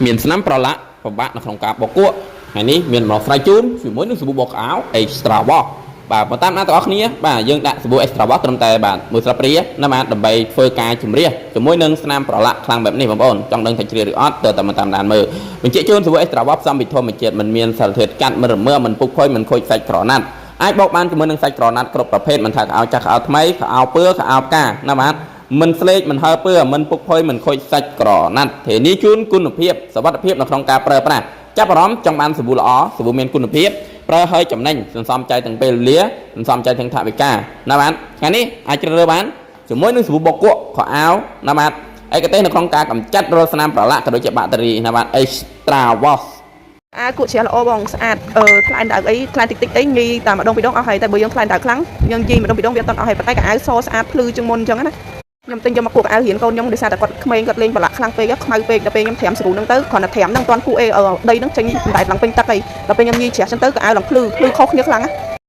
មានស្នាមប្រឡាក់ពិបាកនៅក្នុងការបោកគក់ថ្ងៃនេះមានម្លស្រ័យជូនជាមួយនឹងសាប៊ូបោកក្អៅ Extra Wash បាទបើតាមណាទាំងអស់គ្នាបាទយើងដាក់សាប៊ូ Extra Wash ត្រឹមតែបាទមួយស្លាបព្រាណាបាទដើម្បីធ្វើការជំរះជាមួយនឹងស្នាមប្រឡាក់ខ្លាំងបែបនេះបងប្អូនចង់ដឹងថាជ្រាបឬអត់ទើបតែមកតាមដានមើលបញ្ជាក់ជូនសាប៊ូ Extra Wash ផ្សំពីធម្មជាតិមិនមានសារធាតុកាត់មិនរមើមិនពុកផុយមិនខូចសាច់ក្រណាត់អាចបោកបានជាមួយនឹងសាច់ក្រណាត់គ្រប់ប្រភេទមិនថាខោអាវចាស់ខោអាវថ្មីខោអាវពើខោអាវផ្កាណាបាទមិនស្លេកមិនហើពើមិនពុកផុយមិនខូចសាច់ក្រណាត់ធានាជូនគុណភាពសុវត្ថិភាពនៅក្នុងការប្រើប្រាស់ចាប់អារម្មណ៍ចង់បានសាប៊ូល្អសាប៊ូមានគុណភាពប្រើឲ្យចំណេញសន្សំចៃទាំងពេលវេលាសន្សំចៃទាំងថវិកាណាបាទថ្ងៃនេះអាចជ្រើសរើសបានជាមួយនឹងសាប៊ូបោកគក់ខោអាវណាបាទឯកទេសនៅក្នុងការកម្ចាត់រាល់ស្នាមប្រឡាក់ក៏ដូចជាបាក់តេរីណាបាទ Extra Wash អាគក់ជ្រះល្អបងស្អាតអឺថ្លែនដៅអីថ្លែនតិចតិចអីងាយតែម្ដងពីរដងអស់ហើយតែបើយើងថ្លែនដៅខ្លាំងយើងយីម្ដងពីរដងវាអត់ទាន់អស់ហើយប៉ុន្តែកៅអៅសស្អាតភ្លឺជាងមុនអញ្ចឹងណាខ្ញុំទិញយកមកគក់កៅអៅរៀនកូនខ្ញុំដោយសារតែគាត់ក្មេងគាត់លេងប្រឡាក់ខ្លាំងពេកខ្មៅពេកដល់ពេលខ្ញុំត្រាំស្រូហ្នឹងទៅគ្រាន់តែត្រាំហ្នឹងមិនទាន់គក់អីដីហ្នឹងចេញតែឡើងពេញទឹកអីដល់ពេលខ្ញុំញីជ្រះអញ្ចឹងទៅកៅអៅឡើងភ្លឺភ្លឺខុសគ្នាខ្លាំងណា